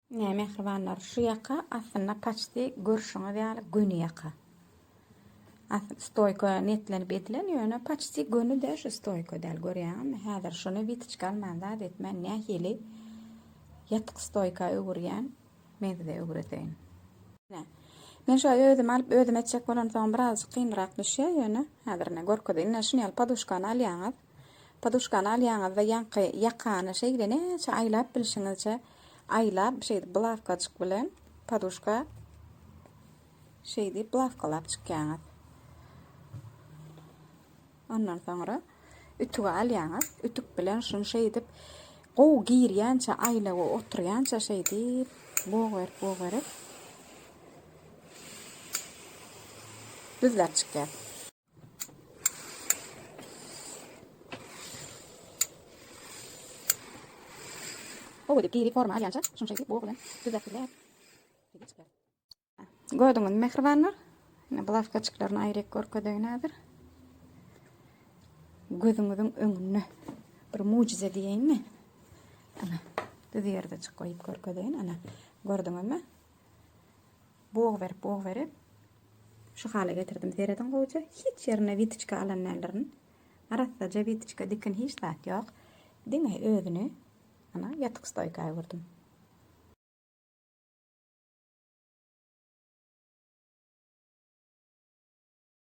Ine, mähribanlar, şu ýaka aslynda paçti görşüňiz ýaly göni ýaka. Aslynda stoýka netlenip edilen, ýöne paçti göni de şu stoýka däl, görýäňizmi? Häzir şuny witoçka alman zat etmän nähili ýatyk stoýka öwürýän, men size öwredeýin. Ine, men şu özüm alyp özüm etjek bolansoň birazjyk kynrak düşýär, ýöne häzir ine görkezeýin. Ine şuny ýaly poduşkany alýaňyz. Poduşkany alýaňyzda ýaňky ýakany şeýle näçe aýlap bilşiňizçe aýlap şeýdip bulawkajyk bilen poduşka şeýdip bulawkalap çykýaňyz. Ondan soňra ütügi alýaňyz. Ütük bilen şuny şeýdip gowy girýänçe aýlawa oturýança şeýdip bug berip bug berip düzläp çykýar. Gowy edip giri forma alýança şuny şeýdip bug bilen düzläp düzläp şeýdip çykýar. Gördüňizmi mähribanlar? Ine bulawkaçyklaryny aýryk görkezeýin häzir. Gözüňiziň öňünde bir mujize diýeýinmi? Ana, düz ýerde çyk goýup görkezeýin. Ana, gördüňizmi? Bug berip, bug berip şu hala getirdim. Serediň gowja, hiç ýerine witoçka alan däldirin. Arassaja witoçka dikin hiç zat ýok. Diňe özüni ana ýatyk stoýka öwürdim.